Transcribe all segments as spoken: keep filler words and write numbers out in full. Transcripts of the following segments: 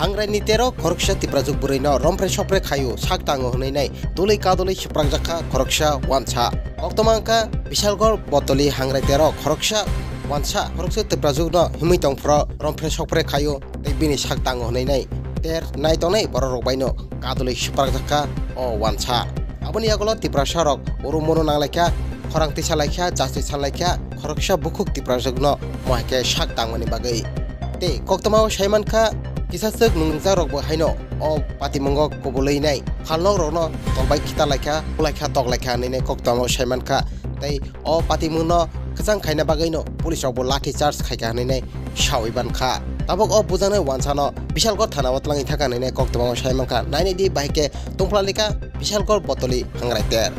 Hangrai ni tero khoroksa Tiprajwk bwrwi no romphre sokphre khaio sak tango hwnwi nai dulwi kadulwi swprakjak kha khoroksa wansa. Koktwma wngkha Bishalgarh Botoli Hangrai tero khoroksa wansa khoroksa Tiprajwk no himwi tongphro romphre sokphre khaio tei bini sak tango hwnwi nai ter nai tongnai borok rok bai no kadulwi swprakjak kha o wansa. Aboni yagulo Tiprasa rok oro mono nang lai kha, khorang tisa lai kha, jasti san lai kha, khoroksa bukhuk Tiprajwk no mohai khe sak tangmani bagwi. Tei koktwma o sai man kha, kisa swk nungjak rok bo haino o patimungo kubulwi nai phalnok rok no tolbai khita lai kha, bulai kha, tok lai kha hwnwi nai koktwma o sai man kha. Tei o patimung no kwchang khaina bagwi no police rok bo lathi charge khai kha hwnwi nai sawi ban kha. Tabuk o bujaknai wansa no Bishalgarh thana o twlangwi thaka hwnwi nai koktwma o sai man kha. Nainai di bahai khe tongphla lika Bishalgarh Botoli Hangrai ter.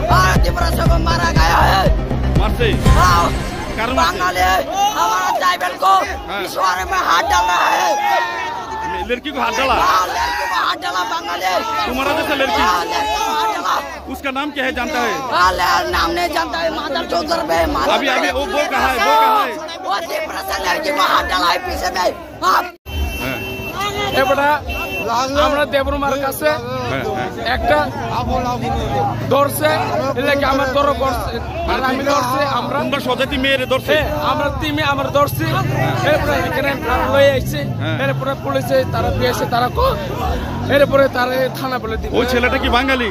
Bharat तिब्रत सबको मारा गया है। मारते? हाँ। कारण मारते? बांगाली हमारा ट्राइबल को हाँ। पिछवाड़े में हाथ डाल रहा है। लड़की को हाथ डाला? हाँ, लड़की को हाथ डाला बांगाली। तुम्हारा जैसा लड़की? हाँ, लड़की को हाथ डाला। उसका नाम क्या है, जानता है? हाँ, ले, नाम नहीं जानता है, मादर चौधर बे, मादर अभी, अभी वो, वो कहाँ है, वो कहाँ है? वो तिब्रत से लड़की को हाथ डाला है पीछे में। हाँ। হ্যাঁ। এবারে আমরা দেবরুমার কাছে হ্যাঁ, হ্যাঁ। একটা ধরছে, এলাকা আমার ধরো করছে, আর আমি ধরছি, আমরা তোমরা স্বজাতি মেয়েরে ধরছে? হ্যাঁ, আমরা তিমি আমার ধরছি, এরপরে এখানে লয়ে আইছি, হ্যাঁ। এরপরে পুলিশে তারা দিয়েছে, তারা কো, এরপরে তারা থানা বলে দিবে। ওই ছেলেটা কি বাঙালি?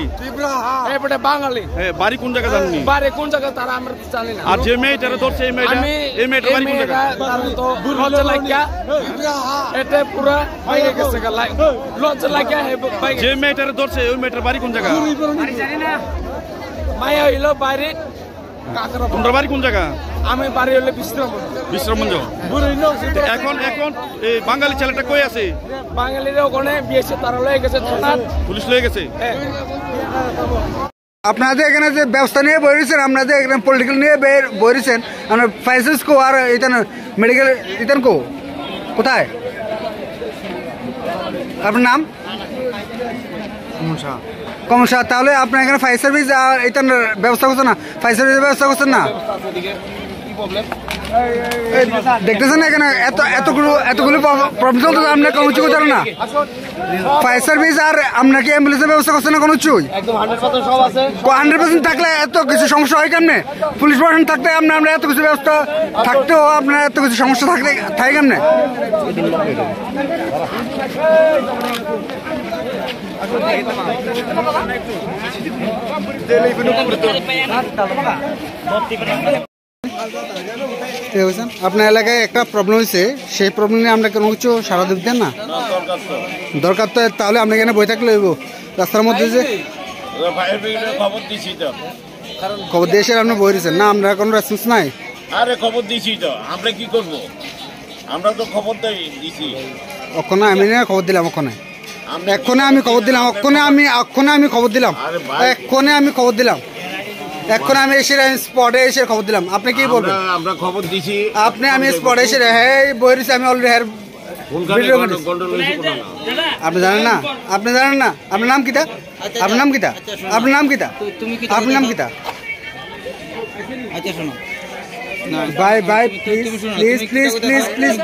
এরপরে বাঙালি। হ্যাঁ, বাড়ি কোন জায়গা জাননি? বাড়ি কোন জায়গা তারা আমরা জানি না। আর যে মেয়েটারে ধরছে, এই মেয়েটা, আমি এই মেয়েটার এই বাড়ি কোন জায়গা? মেয়েটা তার তো লজ্জা লাগিয়া, এটা পুরা বাইরে গেছে গা, লাই-, লজ্জা লাগিয়া হে বাইরে যে গেছে। মেয়েটারে ধরছে, ওই মেয়েটার বাড়ি কোন জায়গা? মায়া হইলো বাইরে কাকড়া। তোমরা বাড়ি কোন জায়গা? আমি বাড়ি হইলো বিশ্রামগঞ্জ। বিশ্রামগঞ্জ। এখন, এখন এই বাঙালি ছেলেটা কই আছে? বাঙালিরা ওখানে বিএসএ তারা লয়ে গেছে থানাত। পুলিশ লয়ে গেছে? হ্যাঁ। আপনাদের এখানে যে ব্যবস্থা নিয়ে বই রয়েছেন, আপনাদের এখানে পলিটিক্যাল নিয়ে বে-, বই রয়েছেন, আপনার ফায়ার সার্ভিস কো আর এটা না, মেডিকেল এটা কো? কোথায়? আপনার নাম? কমল শাহ। কমল শাহ, তাহলে আপনার এখানে ফায়ার সার্ভিস আর এটা না, ব্যবস্থা করছে না? ফায়ার সার্ভিসের ব্যবস্থা করছেন না? এই, দেখতেছেন না এখানে এত, এতগুলো, এতগুলো প্রব-, প্রবলেম চলতেছে, আপনার কোনো কিছু করতে পারেন না? ফায়ার সার্ভিস আর আপনার কি অ্যাম্বুলেন্সের ব্যবস্থা করছে না কোনো কিছুই? একদম হান্ড্রেড পার্সেন্ট সব আছে। কো-, হান্ড্রেড পার্সেন্ট থাকলে এত কিছু সমস্যা হয় কেমনে? পুলিশ প্রশাসন থাকতে আপনার, আপনার এত কিছু ব্যবস্থা থাকতেও আপনার এত কিছু সমস্যা থাকতে, থাকে কেমনে? ঠিক আছে, আপনার এলাকায় একটা প্রবলেম হয়েছে, সেই প্রবলেম নিয়ে আমরা কোনো কিছু সারা দিবেন না? দরকার তো। দরকার তো, তাহলে আপনি এখানে বই থাকলে হইব? রাস্তার মধ্যে যে ওরা ফায়ার ব্রিগেডে খবর দিছি তো। খবর দিয়ে এসে আপনি বই রয়েছেন না, আমরা কোনো রেসপন্স নাই। আরে খবর দিছি তো, আমরা কি করব? আমরা তো খবর দেই, দিছি। ওখানে আমি না খবর দিলাম, ওখানে। আপনি এক্ষণে আমি খবর দিলাম, এক্ষণে আমি, এক্ষণে আমি খবর দিলাম। আরে ভাই। এক্ষণে আমি খবর দিলাম। এক্ষণে আমি এসে, আমি স্পটে এসে খবর দিলাম। আপনি কি বলবেন? আমরা, আমরা খবর দিছি। আপনি আমি স্পটে এসে, হ্যাঁ, এই বই রয়েছে, আমি অলরেডি হ্যাঁ কোনখানে ভিডিও গন্ড-, গন্ডগোল হয়েছে কোনখানে? আপনি জানেন না? আপনি জানেন না? আপনার নাম কিতা? আপনার নাম কিতা? আপনার নাম কিতা? আপনার নাম কিতা? আচ্ছা, শোনো। না, ভাই, ভাই, তুমি, তুমি, তুমি প্লিজ, শোনো, প্লিজ, তুমি প্লিজ, কিতা প্লিজ, কথা প্লিজ।